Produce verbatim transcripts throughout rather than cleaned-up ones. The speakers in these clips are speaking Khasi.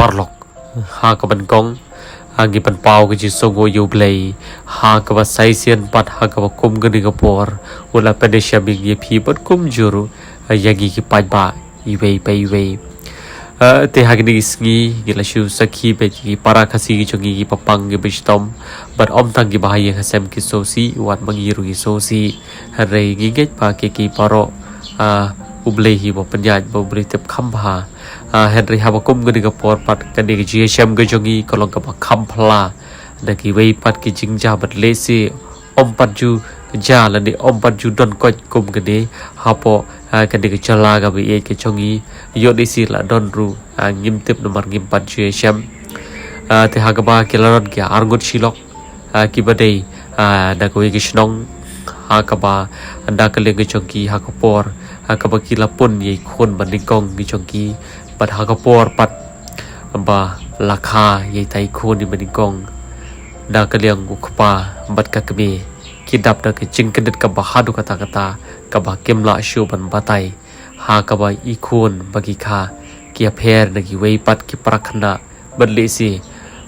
paralok. Ha kaba nyngkong, ha ngi pynpaw ka jingsngewnguh ïa U Blei, ha kaba sa shisien pat ha kaba kum kane ka por u la pynshisha ïa ngi ïa phi bad kumjuh ruh ïa ngi ki paidbah iwei pa iwei. Ah, te ha kine ki sngi ngi la shu sakhi bad ki para Khasi ki jong ngi kiba pang kiba shitom bad ym tang kiba ha ïing ha sem ki sngewsih, wat ma ngi ruh ngi sngewsih. Hynrei ngi ngeit ba ki ki baroh, ah, U Blei hi uba pynïaid, ba U Blei tip kham bha. Ah, hynrei haba kum kane ka por pat kane ka jingïashem ka jong ngi ka long kaba kham phylla na kiwei pat ki jingjia bad lehse ym pat ju jia lane ym pat ju don koit kum kane hapoh, ah, kane ka jylla kaba ïeit ka jong ngi. Ïoh lehse la don ruh, ah, ngim tip namar ngim pat ju ïashem. Ah, te ha kaba ki la don ki arngut shi lok, ah, kiba dei, ah, na kawei ka shnong, ha kaba na ka liang ka jong ki ha ka por, ha kaba ki la pun ïa i khun ba nyngkong ka jong ki bad ha ka por pat ba la kha ïa itai i khun ba nyngkong na ka liang u kpa bad ka kmie, ki dap da ka jingkyndit kaba haduh katta katta kaba kim lah shuh ban batai. Ha kaba i khun ba ki kha ki ïapher na kiwei pat ki para khynnah bad lehse,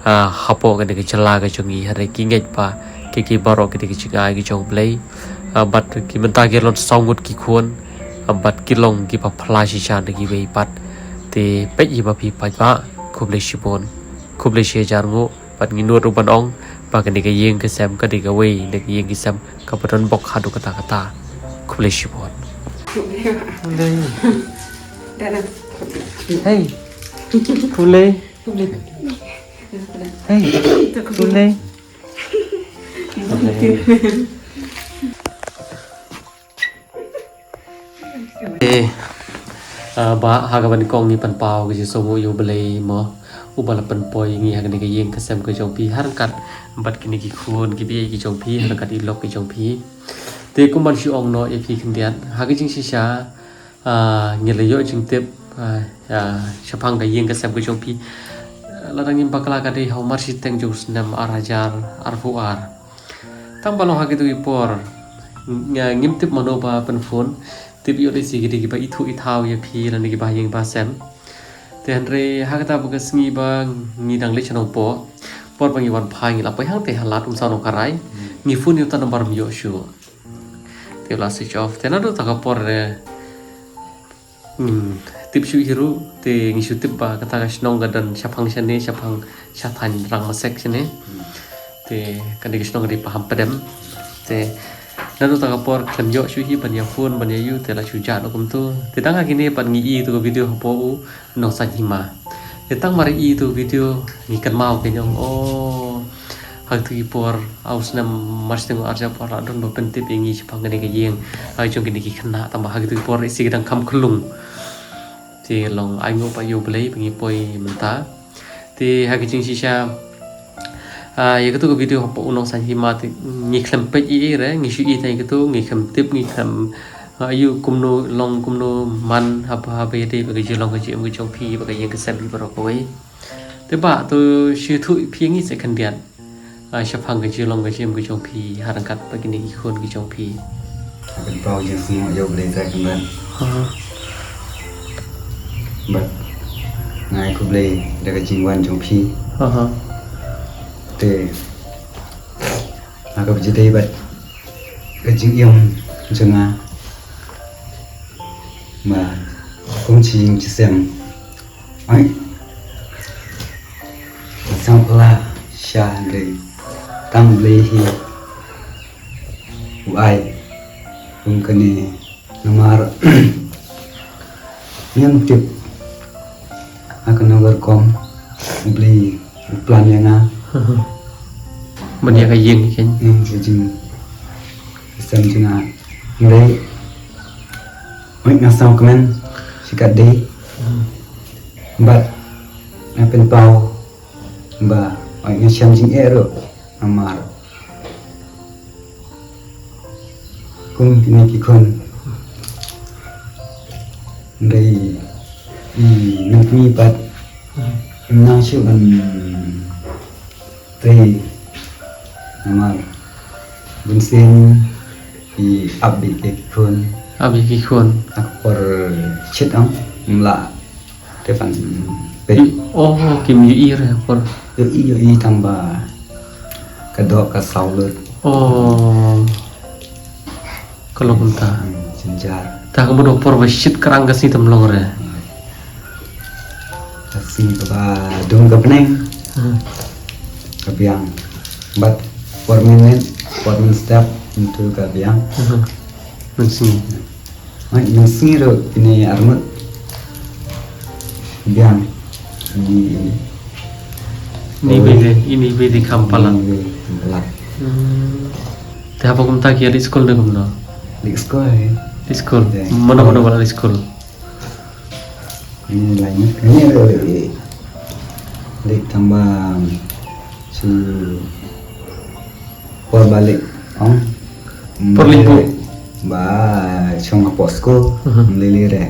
ah, hapoh kane ka jylla ka jong ngi, hynrei ki ngeit ba ki ki baroh ki dei ki jingai ki jong U Blei. Ah, bad ki mynta ki long saw ngut ki khun, ah, bad ki long kiba phylla shisha na kiwei pat. Te peit hi ba phi paidbah, khublei shibun, khublei shihajar nguh. Bad ngi nud ruh ban ong ba kane ka ïing ka sem ka dei kawei na ka ïing ki sem kaba don bok haduh katta katta. Khublei shibun. Khublei. Hey. Khublei. Hey. Khublei. Eh, ah, ba ha kaba nyngkong ngi pynpaw ka jingsngewnguh ïa U Blei mo, uba la pynpoi ngi ha kane ka ïing ka sem ka jong phi, ha ryngkat bad kine ki khun kiba ïeit ki jong phi, ha ryngkat i lok ki jong phi. Te kumban shu ong noh ïa phi khyndiat, ha ka jingshisha, ah, ngi la ïoh jingtip, ah, ah, shaphang ka ïing ka sem ka jong phi. Ah, lada ngim bakla ka dei ha u mar shiteng jong u snem ar hajar arphew ar. Tang ba long ha kito ki por, nga ngim tip mano ba pynphone, tip ïoh lehse ki dei kiba ithuh ithaw ïa phi lane kiba ha ïing ba sem. Te hynrei ha kata ba ka sngi ba ngi dang leit sha Nongpoh, por ba ngi wan phai ngi la poi hangtei ha lad, um saw nongkarai, ngi phone ïa uta u nambar ym ïoh shuh. Te u la switch off. Te naduh ta ka por, eh, Hmm, tip shuh hi ruh, te ngi shu tip ba kata ka shnong ka don shaphang shane, shaphang sha thaiñ Rangmasek shane. Te kane ka shnong ka dei Pahampdem. Te naduh ta ka por khlem ïoh shuh hi ban ïa phone ban ïa ïoh, te la shu jah noh kumto. Te tang ha kine pat ngi i ïa tu ka video hapoh u Nongsaiñ Hima. Te tang mar i ïa tu ka video ngi kynmaw kein ong, oh, ha kito ki por, ha u snem mar shiteng ar hajar arphew ar la don ba pyntip ïa ngi shaphang kane ka ïing, ha jong kine ki khynnah, tang ba ha kito ki por lehse ki dang kham khyllung. Te long ainguh pat ïa U Blei ba ngi poi mynta. Te ha ka jingshisha, ah, ïa kito ki video hapoh u Nongsaiñ Hima te ngi khlem peit ei ei re, ngi shu i tang ïa kito, ngi khlem tip, ngi khlem, ah, ïoh kumno long kumno man haba, haba ïadei bad ka jinglong ka jingim ka jong phi bad ka ïing ka sem hi baroh kawei. Te Bah, to shu ïathuh phi ïa ngi seh khyndiat, ah, shaphang ka jinglong ka jingim ka jong phi ha ryngkat bad kine ki khun ki jong phi. Nga pynpaw jingsngewnguh ïa U Blei sa khyndiat. Aha. Bad nga ai khublei da ka jingwan jong phi. Aha. Te ha kaba ïadei bad ka jingim jong nga, ma kum shi ïing shi sem, ai, nga sngewphylla shisha, hynrei tang Blei hi u ai kum kane, namar ngam tip ha kano ka rukom U Blei u plan ïa nga. Ban ïa ka ïing kein. Hmm, ka jing, ka sem jong nga. Hynrei, oi, nga sngewkmen shi katdei. Hmm. Bad nga pynpaw ba, oi, nga shem jingeh ruh namar kum kine ki khun. Hynrei i mynkmie pat, hmm, im nang shuh ban trei namar bunsien i ap beit ïa ki khun. Ap ïa ki khun. Ha ka por shit ong, ym lah te ban Peit. Oh, kim ïohi re por. Ïohi, ïohi tang ba ka doh ka saw lut. Oh. Ka long kumta. Hmm, jynjar. Ta ka mut por ba shit krang ka sngi tam long re. Ka sngi kaba dum ka bneng. Hmm. Ka biang. But por mynmiet, por mynstep, into ka biang. Hmm. Mynsngi. Ai, mynsngi ruh kine arngut. Biang. Ini, ini. Ini bede, ini bede kham palat. Ini bede kham palat. Hmm. Te haba kumta ki ïa leit skul ne kumno? Leit skul, eh. Leit skul. Mano mano ba la leit skul? Ini lain. Ini ada lagi. Leit tambah si Por ba leit ong. Por leit buh. Ba shong hapoh skul. Mhm. Lili re.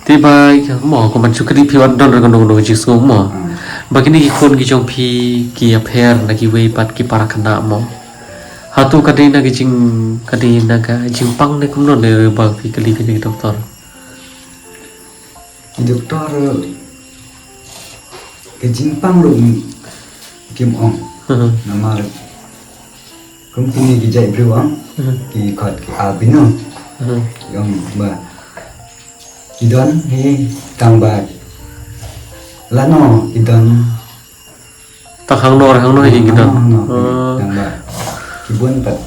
Te ba mo ko man shu kali phi wan don re kono kono jingsngew mo. Hmm. Ba kine ki khun ki jong phi ki ïapher na kiwei pat ki para khynnah mo. Hato ka dei na ka jing, ka dei na ka jingpang ne kumno ne ba phi kali kine ki doktor? Ki doktor ka jingpang ruh kim ong. Mhm. Namar kum kine ki jait briew ong, mhm, ki khot ki albino. Mhm. Ki ong ba ki don hi tang ba lano ki don. Tang hangno re hangno hi ki don. Hangno, hangno. Ah. Tang ba ki bun pat.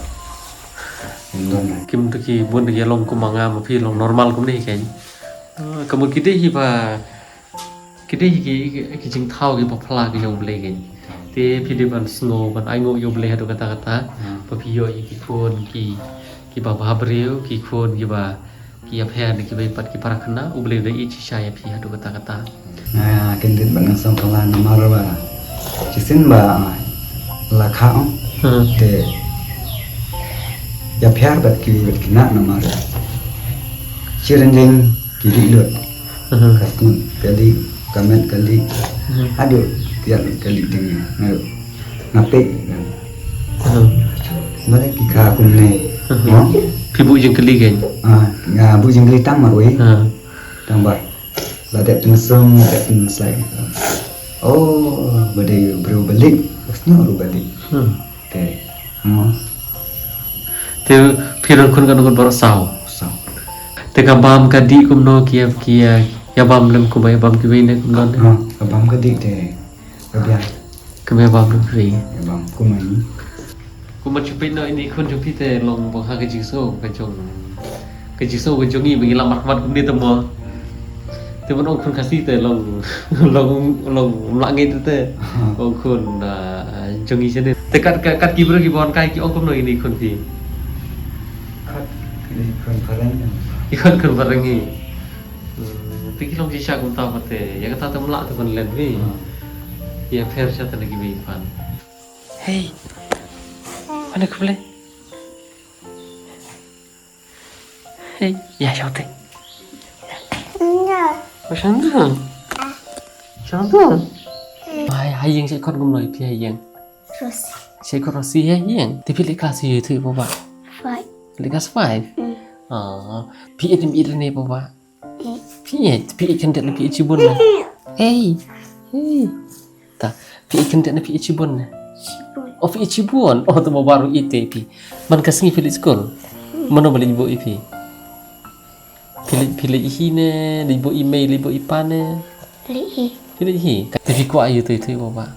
Ki don. Kim tu ki bun ki long kum ma nga ma phi long normal kumne hi kein. Ah, ka mut ki dei hi ba Ki dei ki, ki, ki jingthaw kiba phylla ki jong U Blei kein. Te phi dei ban sngew ban ainguh ïa U Blei haduh katta katta. Hmm. Ba phi ïoh ïa ki khun ki, kiba bhabriew, ki khun kiba, ki ïapher ne kiba ïapat ki para khynnah, U Blei u dei ïeit shisha ïa phi haduh katta katta. Nga kyndit bad nga sngewphylla namar ba shisien ba la kha ong. Hmm. Te ïapher bad ki, bad ki khynnah namar shi rynding ki dih lut. Mhm. Ka sngewbha ka dih, ka met ka dih. Mhm. Haduh ka ïaid ka dih ding nga. Nga peit. Mhm. Balei ki kha kumne? Mhm. Mo? Phi buh jingkylli kein? Ah, nga buh jingkylli tang marwei. Ah. Tang ba la dep pynsum, la dep pynslek. Oh, ba dei briew ba leit, ka sngewbha ruh ba leit. Hmm. Te, mo. Te phi don khun katno khun, baroh saw? Saw. Te ka bam ka dih kumno, ki ïa, ki ïa, ïa bam lem kumba ïa bam kiwei ne kumno ne? Ha, ka bam ka dih te ka biang. Kumba ïa bam lem kiwei. Ïa bam kumne. Kumba shu peit noh ine i khun jong phi te long bang ha ka jingsngew ka jong Ka jingsngew ka jong ngi ba ngi la markhmat kumne te mo. Te ban ong khun Khasi te long, long, long mlak ngi te te. Ong khun, ah, jong ngi shane. Te kat, kat, kat ki briew kiba wan kai ki ong kumno ine i khun phi? Kat ine i khun phareng. I khun, khun phareng hi. Hmm, te ki long shisha kumta pat te. Ïa kata te mlak te ban len phi. Hmm. Ïapher shisha te na kiwei pat. Hei. Mano khublei? Hei, ïa, shaw te. Ïa. Ba shaw te. Shaw te. Hai, hai ïing, shaw khot kumno phi hai ïing? Rosie. Shaw khot Rosie hai ïing. Te phi leit klas ïa u tu ba ba? Five. Leit klas five? Mm. Ah, phi ïeit ne ym ïeit ne ba ba? Phi ïeit, phi ïeit khyndiat ne phi ïeit shibun ne? Ei, ei. Ta, phi ïeit khyndiat ne phi ïeit shibun ne? Shibun. Oh, phi ïeit shibun. Oh, te mo baroh ïeit te phi. Man ka sngi phi leit skul? Mano ba leit buh ïa phi? Phi leit, phi leit hi ne, leit buh i mei, leit buh i pa ne? Leit hi. Phi leit hi. Te phi kwah ïa u te, te mo ba.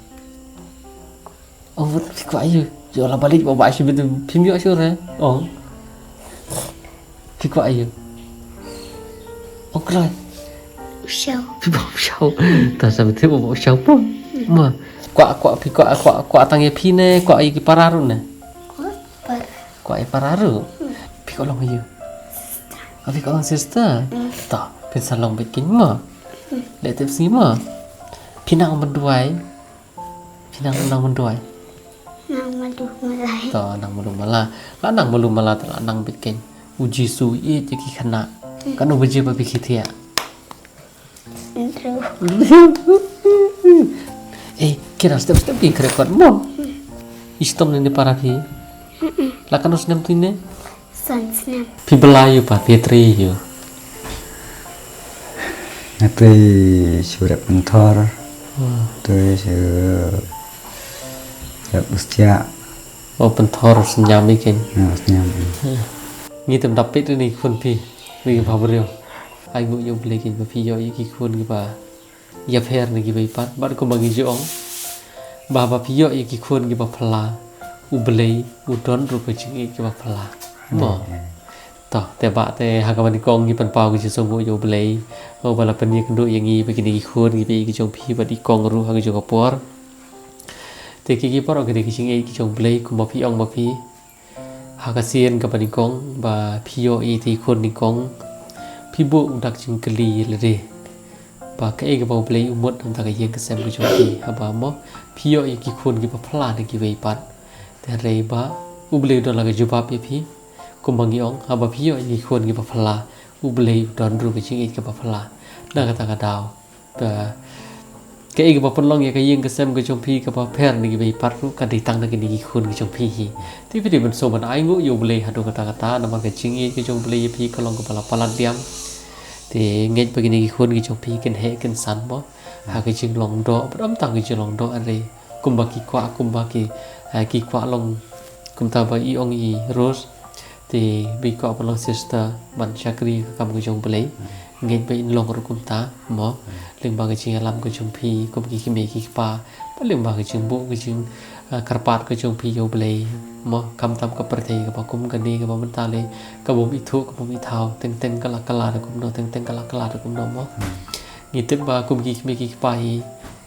Oh, phi kwah ïa u. Ïoh la ba leit ba ba shi bit phim ïoh shuh re. Oh. Phi kwah ïa u. Oh, kloi. U shaw. Phi ba u shaw. Ta sa bit ba u shaw pon. Ma. Kwah, kwah, phi kwah, kwah, kwah tang ïa phi ne, kwah ïa ki para ruh ne? Kwah para. Kwah ïa para ruh. Hmm. Phi kwah long ïa u. Sister. Ah, phi kwah long sister. Hmm. Ta, phin sa long bad keiñ ma. Hmm. Leh tip sngi ma. Phi nang ban duwai. Phi nang, nang ban duwai. Nang malu mala. To, nang malu mala. La nang malu mala te la nang bit keiñ. U Jisu u ïeit ïa ki khynnah. Hmm. Katno baje ba phi thiah? True. Eh, kira step step ki kre kot mo. Hmm. I shitom ne para phi. Hmm. La katno snem tu ne? San snem. Phi bylla ïa u pa, phi trei ïa u? Nga trei shu rep pynthor. Tu ya sha, ya ustia. O pynthor sniam ïa kein. Ya sniam. Ngi tymmen dap peit ïa kine ki khun phi. Ri ki bhabriew. Ai nguh ïa U Blei kein ba phi ïoh ïa ki khun kiba ïapher na kiba ïapat bad kumba ngi ju ong ba haba phi ïoh ïa ki khun kiba phylla, U Blei u don ruh ka jingïeit kaba phylla. Mo. To, te ba te ha kaba nyngkong ngi pynpaw ka jingsngewnguh ïa U Blei uba la pynïakynduh ïa ngi ba kine ki khun kiba ïeit ki jong phi bad i kong ruh ha ka jong ka por. Te ki ki por ki dei ki jingïeit ki jong U Blei kumba phi ong ba phi ha ka sien kaba nyngkong ba phi ïoh ïa ki khun nyngkong, phi buh u dak jingkylli ïa lade ba kaei kaba U Blei u mut na ka bynta ka ïing ka sem ka jong phi haba mo phi ïoh ïa ki khun kiba phylla na kiba ïapat. Te hynrei ba U Blei u don la ka jubab ïa phi. Kumba ngi ong haba phi ïoh ïa ki khun kiba phylla, U Blei u don ruh ka jingïeit kaba phylla. Na kata ka daw ba kaei kaba pynlong ïa ka ïing ka sem ka jong phi kaba pher na kiba ïapat ruh ka dei tang na kine ki khun ki jong phi hi. Te phi dei ban sngewbha ban ai nguh ïa U Blei haduh katta katta namar ka jingïeit ka jong U Blei ïa phi ka long kaba la palat diam. Te ngeit ba kine ki khun ki jong phi kin heh kin san mo ha ka jinglong doh bad ym tang ka jinglong doh, hynrei kumba ki kwah, kumba ki, eh, ki kwah long kumta ba i ong i Rose. Te ba i kwah ban long sister ban shakri ha ka kam ka jong U Blei. Ngeit ba in long ruh kumta mo. Lyngba ka jingïalam ka jong phi kum ki kmie ki kpa, ba lyngba ka jingbuh ka jing, eh, kyrpad ka jong phi ïa U Blei mo, khamtam ka pyrthei kaba kum kane kaba mynta lei ka bym ithuh ka bym ithaw, teng teng ka la kylla da kumno, teng teng ka la kylla da kumno mo. Ngi tip ba kum ki kmie ki kpa hi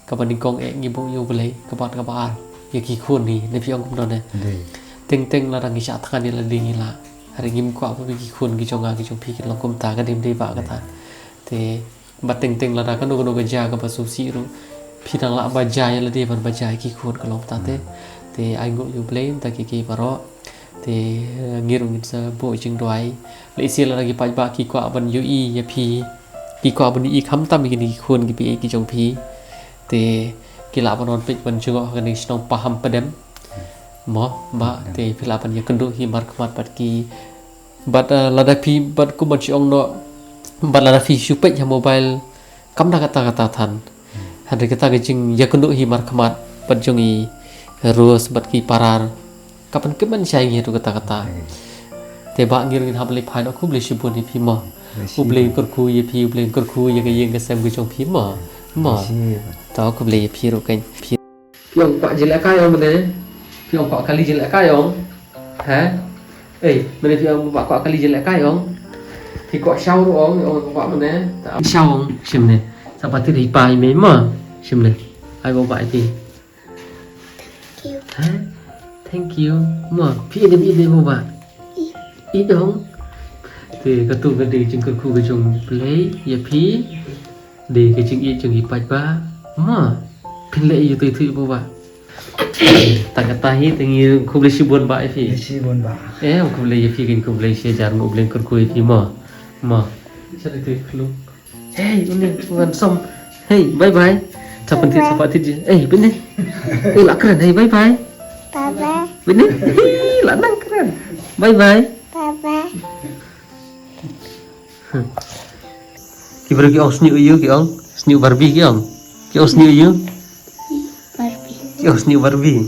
kaba nyngkong eh ngi buh ïa U Blei, kaba kaba ar ïa ki khun hi, ne phi ong kumno ne? Teng teng lada ngi shah thngan ïa lade ngi lah. Hynrei ngim kwah ba ki khun ki jong nga ki jong phi kin long kumta, ka dei ym dei ba kata. Te ba teng teng lada kano kano ka jia kaba sngewsih ruh, phi nang lah ba jia ïa lade ban ba jia ïa ki khun, ka long kumta te. Te ai nguh ïa U Blei mynta ki ki baroh. Te, eh, ngi ruh ngin sa buh jingduwai. Lehse lada ki paidbah ki kwah ban ïohi ïa phi, ki kwah ban ïohi khamtam ïa kine ki khun kiba ïeit ki jong phi, te ki lah ban wan peit ban jngoh ha kane ka shnong Pahampdem mo, ba te phi lah ban ïakynduh hi markhmat bad ki, bad, eh, lada phi, bad kum ban shu ong noh, bad lada phi shu peit ha mobile kam da kata kata than. Hynrei kata ka jingïakynduh hi markhmat bad jong i Rose bad ki para ka pynkmen shai ngi haduh katta katta. Te ba ngi ruh ngin hap ban leit phai noh, khublei shibun ïa phi mo. U Blei un kyrkhu ïa phi, U Blei un kyrkhu ïa ka ïing ka sem ka jong phi mo. Mo. To khublei ïa phi ruh kein. Phi ong kwah jingïalehkai ong mynne. Phi ong kwah kali jingïalehkai ong. Ha? Ei, mynne phi ong ba kwah kali jingïalehkai ong. Phi kwah shaw ruh ong, ong kwah mynne. Shaw ong shim ne. Sa ba ti ri pa i mei mo. Shim ne. Ai ba ba i ti. Thank you. Ha? Thank you. Mo, phi ïeit, ïeit, ïeit mo ba. Ïeit ong. Te katu ka dei jingkyrkhu ka jong U Blei ïa phi. Dei ka jingïeit jong i paidbah. Mo, phin leh ïa tu tu mo ba. Tang kata hi te ngi khublei shibun ba ïa phi. Shibun ba. Eh, khublei ïa phi, kin khublei shi hajar nguh, U Blei un kyrkhu ïa phi mo. Mo. Sa dei tu khlu. Hey, une, wan som. Hey, bye bye. Sa pyntit, sa pyntit je. Hey, bine. Hey, la kren. Hey, bye bye. Bye bye. Bine. Hey, la nang kren. Bye bye. Bye bye. Ki briew ki ong snieh ïu, ki ong snieh Barbie, ki ong. Ki ong snieh ïu. Barbie. Ki ong snieh Barbie.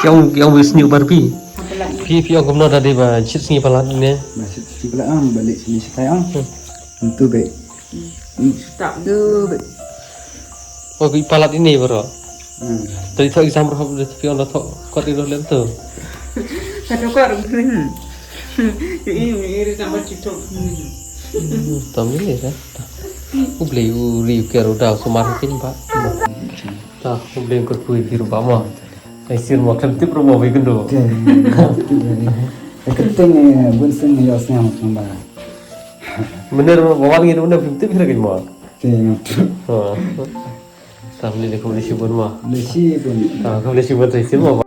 Ki ong, ki ong snieh Barbie. Phi, phi ong kumno da dei ba shit sngi palat ne? Ba shit sngi palat ong, ba leh sini sitai ong. Tentu be. Stop tu be. Oh, ki palat ini baroh. Hmm. Tadi thoh exam roh, tadi phi ong thoh kot ini lem tu. Satu kot. Hmm. Ini, ini tambah cucuk. Hmm. Hmm, tam ini kan. U Blei u ri u ker u daw sumar kin ba. Ta U Blei u kyrkhu ïa phi ruh ba mo. Ai sir mo khlem tip ruh mo ba ïakynduh. Te, te, te, te, te, bun sien ïoh sngewthuh ba. Mynne ruh ba wan ngi ruh ne phim tip hi ruh kin mo. Te, ngam tip. Ha. Tam ni de khublei shibun mo. Khublei shibun. Ha, khublei shibun te sir mo.